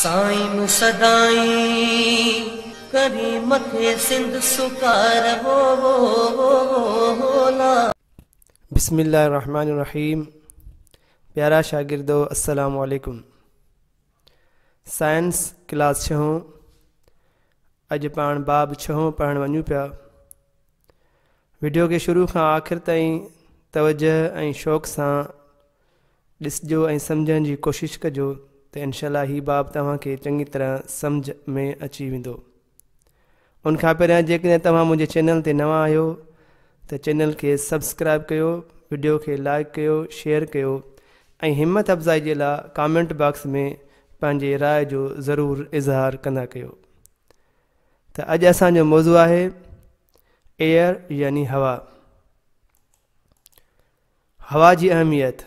سائين سدائين ڪرين مٿي سنڌ سڪار. بسم الله الرحمن الرحيم. پيارا شاگردو، السلام عليڪم. سائنس ڪلاس ڇهون، اڄ پاڻ باب ڇهون پڙهڻ وڃون پيا. وڊيو کي شروع کان آخر تائين توجه ۽ شوق سان ڏسجو ۽ سمجهڻ جي ڪوشش ڪجو ته انشاء الله هي باب توهان کي چڱي طرح سمجهه ۾ اچي ويندو. ان کان پهريان جيڪڏهن توهان منهنجي چينل تي نوان آهيو ته چينل کي سبسڪرائب ڪيو، وڊيو کي لائڪ ڪيو، شيئر ڪيو ۽ همت افزائي جي لاء ڪامينٽ باڪس ۾ پنهنجي راء جو ضرور اظهار ڪندا ڪيو. ته اڄ اسان جو موضوع آهي ايئر يعني هوا. هوا جي اهميت،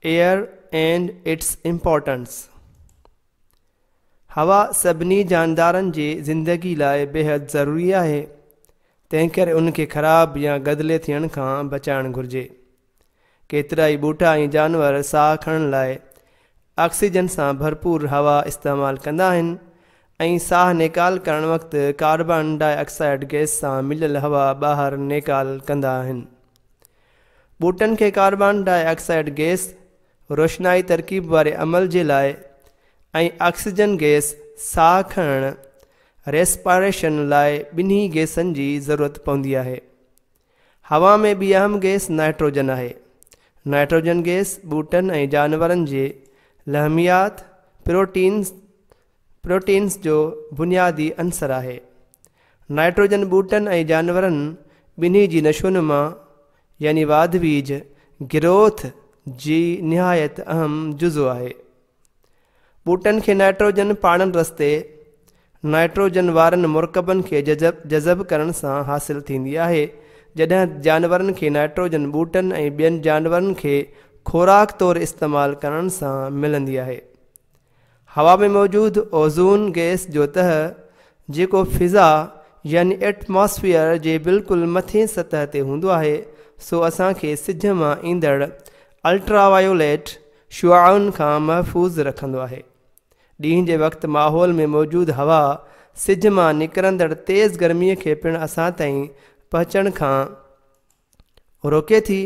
Air and its Importance. هوا سڀني جاندارن جي زندگي لاء بيحد ضروري آهي، تنهنڪري ان کي خراب يا گدلي ٿيڻ کان بچائڻ گهرجي. ڪيترائي ٻوٽا ۽ جانور ساهه کڻڻ لاء آڪسيجن سان ڀرپور هوا استعمال ڪندا آهن ۽ ساهه نيڪال ڪرڻ وقت ڪاربان ڊاء آڪسائيڊ گئس سان مليل هوا ٻاهر نيڪال ڪندا آهن. ٻوٽن کي ڪاربان ڊاء آڪسائيڊ گئس روشنائي ترڪيب واري عمل جي لاء ۽ آڪسيجن گئس ساهه کڻڻ، Respiration، لاء ٻنهي گئسن جي ضرورت پوندي آهي. هوا ۾ ٻي اهم گئس نائٽروجن آهي. نائٽروجن گئس ٻوٽن ۽ جانورن جي لحميات، پروٽينز، Proteins، جو بنيادي عنصر آهي. نائٽروجن ٻوٽن ۽ جانورن ٻنهي جي نشونما يعني واڌ ويجهه، Growth، جي نهايت اهم جزو آهي. ٻوٽن کي نائٽروجن پاڙن رستي نائٽروجن وارن مرڪبن کي جذب ڪرڻ سان حاصل ٿيندي آهي، جڏهن جانورن کي نائٽروجن ٻوٽن ۽ ٻين جانورن کي خوراڪ طور استعمال ڪرڻ سان ملندي آهي. هوا ۾ موجود اوزون گئس جو تهه، جيڪو فضا يعني ايٽماسفيئر جي بلڪل مٿين سطح تي هوندو آهي، سو اسان کي سج مان ايندڙ الٽرا وايوليٽ شعاعن کان محفوظ رکندو آهي. ڏينهن جي وقت ماحول ۾ موجود هوا سج مان نڪرندڙ تيز گرميء کي پڻ اسان تائين پهچڻ کان روڪي ٿي.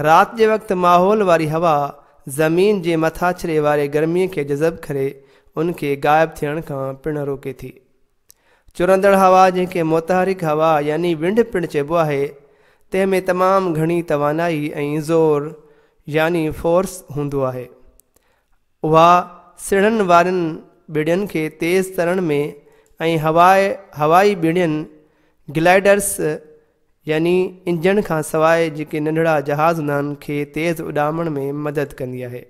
رات جي وقت ماحول واري هوا زمين جي مٿاڇري واري گرميء کي جذب ڪري ان کي غائب ٿيڻ کان پڻ روڪي ٿي. چرندڙ هوا جنهن کي متحرڪ هوا يعني ونڊ پڻ چئبو آهي، تنهن ۾ تمام گهڻي توانائي ۽ زور يعني فورس هوندو آهي. اها سڙهن وارين ٻيڙين کي تيز ترڻ ۾ ۽ هوائي ٻيڙين، Gliders، يعني انجڻ کان سواء جيڪي ننڍڙا جهاز هوندا آهن، کي تيز اڏامڻ ۾ مدد ڪندي آهي.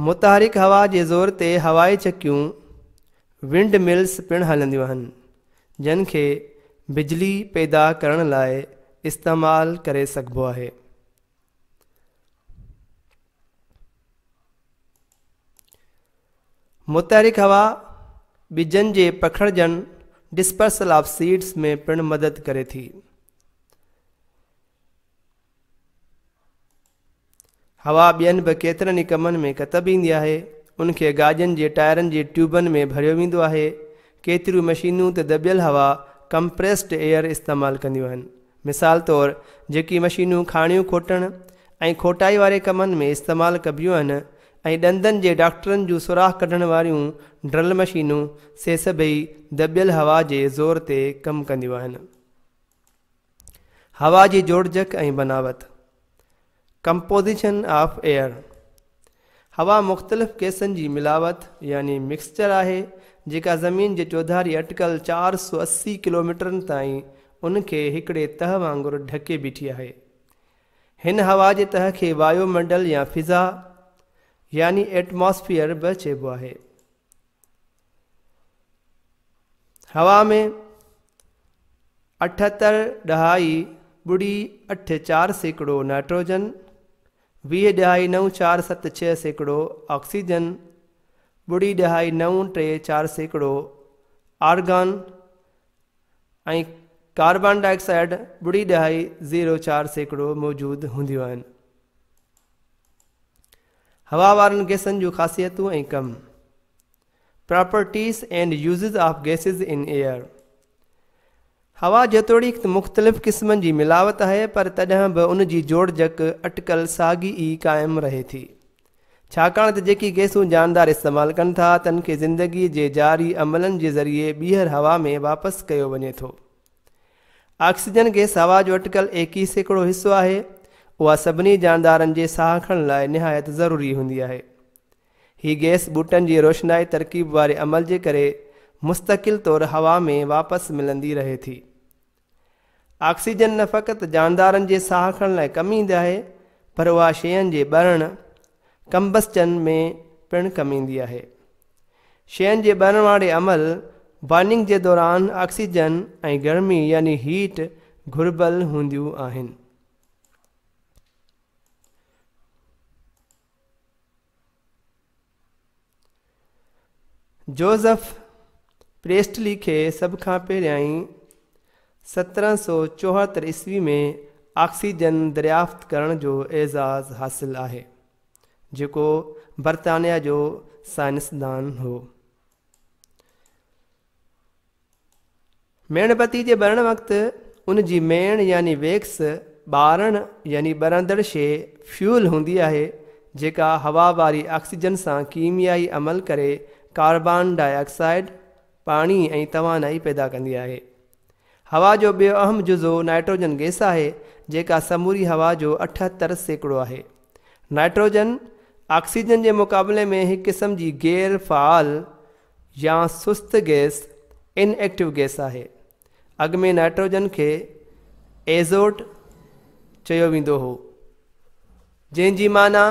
متحرڪ هوا جي زور تي هوائي چڪيون، Wind Mills، پڻ هلنديون آهن، جن کي بجلي پيدا ڪرڻ لاء استعمال ڪري سگهبو آهي. متحرڪ هوا ٻجن جي پکڙجڻ، Dispersal of Seeds، ۾ پڻ مدد ڪري ٿي. هوا ٻين به ڪيترن ئي ڪمن ۾ ڪتب ايندي آهي. ان کي گاڏين جي ٽائرن جي ٽيوبن ۾ ڀريو ويندو آهي. ڪيتريون مشينون ته دٻيل هوا، Compressed Air، استعمال ڪنديون آهن. مثال طور، جيڪي مشينون کاڻيون کوٽڻ ۽ کوٽائي واري ڪمن ۾ استعمال ڪبيون آهن ۽ ڏندن جي ڊاڪٽرن جون سوراخ ڪڍڻ واريون ڊرل مشينون، سي سڀئي دٻيل هوا جي زور تي ڪم ڪنديون آهن. هوا جي جوڙجڪ ۽ بناوت، Composition of Air، هوا مختلف گئسن جي ملاوت يعني Mixture آهي، جيڪا زمين جي چوڌاري اٽڪل 480 ڪلوميٽرن تائين ان کي هڪڙي تهه وانگر ڍڪي بيٺي آهي. هن هوا جي تهه کي وايو منڊل يا فضا يعني Atmosphere به چئبو آهي. هوا ۾ اٺهتر ڏهائي ٻڙي اٺ چار سيڪڙو نائٽروجن، 20 ڏهائي نو چار ست ڇهه سيڪڙو آڪسيجن، ٻڙي ڏهائي نو ٽي چار سيڪڙو آرگان ۽ ڪاربان ڊاء آڪسائيڊ ٻڙي ڏهائي زيرو 4% موجود هونديون آهن. هوا وارن گئسن جون خاصيتون ۽ ڪم، Properties and Uses of Gases in Air، هوا جيتوڻيڪ مختلف قسمن جي ملاوت آهي پر تڏهن به ان جي جوڙجڪ اٽڪل ساڳي ئي قائم رهي ٿي. ڇاڪاڻ ته جيڪي گئسون جاندار استعمال ڪن ٿا تن کي زندگي جي جاري عملن جي ذريعي ٻيهر هوا ۾ واپس ڪيو وڃي ٿو. آڪسيجن گئس هوا جو اٽڪل 21% حصو آهي. اها سڀني جاندارن جي ساهه کڻڻ لاء نهايت ضروري هوندي آهي. هي گئس ٻوٽن جي روشنائي ترڪيب واري عمل جي ڪري مستقل طور هوا ۾ واپس ملندي رهي ٿي. آڪسيجن نه فقط جاندارن جي ساهه کڻڻ لاء ڪم ايندي آهي پر اها شين جي ٻرڻ، Combustion، ۾ پڻ ڪم ايندي آهي. شين جي ٻرڻ واري عمل، Burning، جي دوران آڪسيجن ۽ گرمي يعني هيٽ گهربل هونديون آهن. جوزف پريسٽلي کي سڀ کان پهريائين 1774 عيسوي ۾ آڪسيجن دريافت ڪرڻ جو اعزاز حاصل آهي، جيڪو برطانيا جو سائنسدان هو. ميڻ بتي جي ٻرڻ وقت ان جي ميڻ يعني ويڪس ٻارڻ يعني ٻرندڙ شيء فيول هوندي آهي جيڪا هوا واري آڪسيجن سان ڪيميائي عمل ڪري ڪاربان ڊاء آڪسائيڊ، پاڻي ۽ توانائي پيدا ڪندي آهي. هوا جو ٻيو اهم جزو نائٽروجن گئس آهي جيڪا سموري هوا جو 78% آهي. نائٽروجن، آڪسيجن جي مقابلي ۾ هڪ قسم جي غير فعال يا سست گئس Inactive Gas آهي. اڳ ۾ نائٽروجن کي ايزوٽ چيو ويندو هو، جنهن جي معنيٰ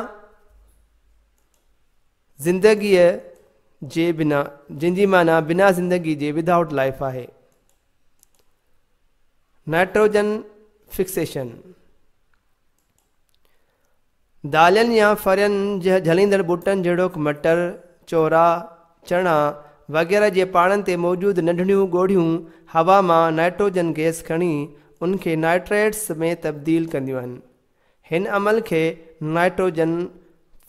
زندگيء جي بنا جنهن جي معنيٰ بنا زندگي جي Without Life آهي. نائٽروجن فڪسيشن دالين يا ڦرين جهليندڙ ٻوٽن جهڙوڪ مٽر، چورا، چڻا وغيره جي پاڙن تي موجود ننڍڙيون ڳوڙهيون هوا مان نائٽروجن گئس کڻي ان کي نائٽريٽس ۾ تبديل ڪنديون آهن. هن عمل کي نائٽروجن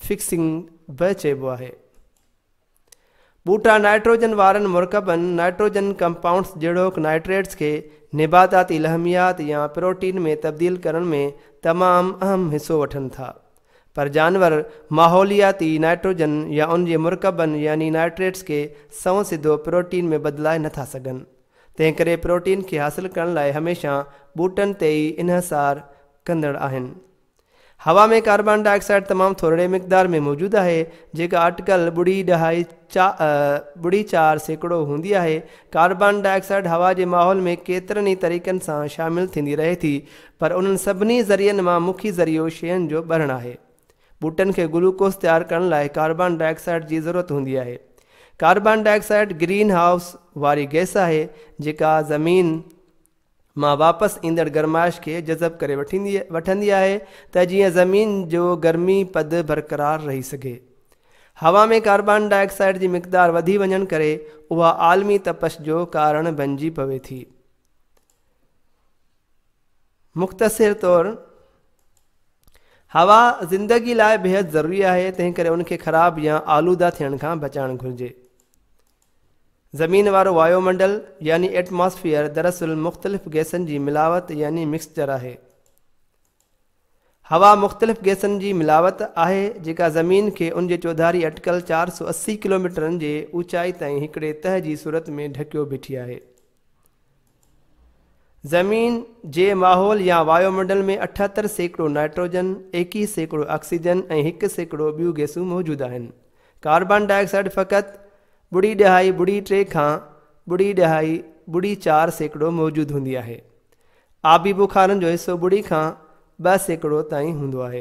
فڪسنگ به چئبو آهي. ٻوٽا نائٽروجن وارن مرڪبن، Nitrogen Compounds، جهڙوڪ نائٽريٽس کي نباتاتي لحميات يا پروٽين ۾ تبديل ڪرڻ ۾ تمام اهم حصو وٺن ٿا. پر جانور ماحولياتي نائٽروجن يا ان جي مرڪبن يعني نائٽريٽس کي سنئون سڌو پروٽين ۾ بدلائي نه ٿا سگهن. تنهنڪري پروٽين کي حاصل ڪرڻ لاء هميشه ٻوٽن تي ئي انحصار ڪندڙ آهن. هوا ۾ ڪاربان ڊاء آڪسائيڊ تمام ٿورڙي مقدار ۾ موجود آهي، جيڪا اٽڪل ٻڙي ڏهائي ٻڙي 4% هوندي آهي. ڪاربان ڊاء آڪسائيڊ هوا جي ماحول ۾ ڪيترن ئي طريقن سان شامل ٿيندي رهي ٿي، پر انهن سڀني ذريعن مان مکيه ذريعو شين جو ٻرڻ آهي. ٻوٽن کي گلوڪوز تيار ڪرڻ لاء ڪاربان ڊاء آڪسائيڊ جي ضرورت هوندي آهي. Carbon dye oxide green house واري گئس آهي، جيڪا زمين. مان واپس ايندڙ گرمائش کي جذب ڪري وٺندي آهي ته جيئن زمين جو گرمي پد برقرار رهي سگهي. هوا ۾ ڪاربان ڊاء آڪسائيڊ جي مقدار وڌي وڃڻ ڪري اها عالمي تپش جو ڪارڻ بنجي پوي ٿي. مختصر طور هوا زندگي لاء بيحد ضروري آهي تنهنڪري ان کي خراب يا آلوده ٿيڻ کان بچائڻ گهرجي. زمين وارو وايو منڊل يعني ايٽماسفيئر دراصل مختلف گئسن جي ملاوت يعني مڪسچر آهي. هوا مختلف گئسن جي ملاوت آهي جيڪا زمين کي ان جي چوڌاري اٽڪل 480 ڪلوميٽرن جي اوچائي تائين هڪڙي تهه جي صورت ۾ ڍڪيو بيٺي آهي. زمين جي ماحول يا وايو منڊل ۾ 78% نائٽروجن، 21% آڪسيجن ۽ 1% ٻيون گئسون موجود آهن. ڪاربان ڊاء آڪسائيڊ فقط ٻڙي ڏهائي ٻڙي ٽي کان ٻڙي ڏهائي ٻڙي 4% موجود هوندي آهي. آبي بخارن جو حصو ٻڙي کان 2% تائين هوندو آهي.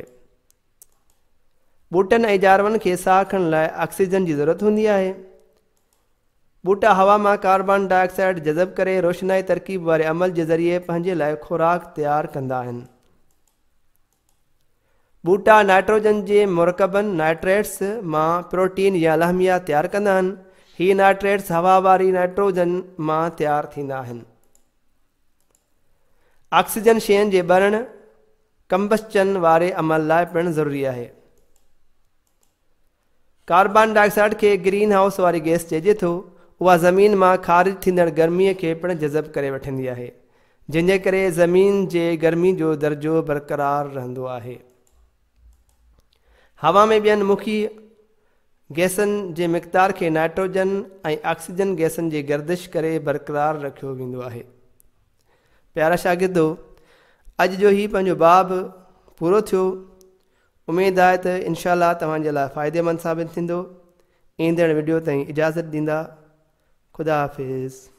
ٻوٽن ۽ جانورن کي ساهه کڻڻ لاء آڪسيجن جي ضرورت هوندي آهي. ٻوٽا هوا مان ڪاربان ڊاء آڪسائيڊ جذب ڪري روشنائي ترڪيب واري عمل جي ذريعي پنهنجي لاء خوراڪ تيار ڪندا آهن. ٻوٽا نائٽروجن جي مرڪبن، نائٽريٽس، مان پروٽين يا لحميات تيار ڪندا آهن. هي نائٽريٽس هوا واري نائٽروجن مان تيار ٿيندا آهن. آڪسيجن شين جي ٻرڻ، Combustion، واري عمل لاء پڻ ضروري آهي. ڪاربان ڊاء آڪسائيڊ کي گرين هائوس واري گئس چئجي ٿو. اها زمين مان خارج ٿيندڙ گرميء کي پڻ جذب ڪري وٺندي آهي، جنهن جي ڪري زمين جي گرمي جو درجو برقرار رهندو آهي. هوا ۾ ٻين مکيه گئسن جي مقدار کي نائٽروجن ۽ آڪسيجن گئسن جي گردش ڪري برقرار رکيو ويندو آهي. پيارا شاگردو! اڄ جو هي پنهنجو باب پورو ٿيو. اميد آهي ته انشاء الله توهان جي لاء فائديمند ثابت ٿيندو. ايندڙ وڊيو تائين اجازت ڏيندا. خدا حافظ.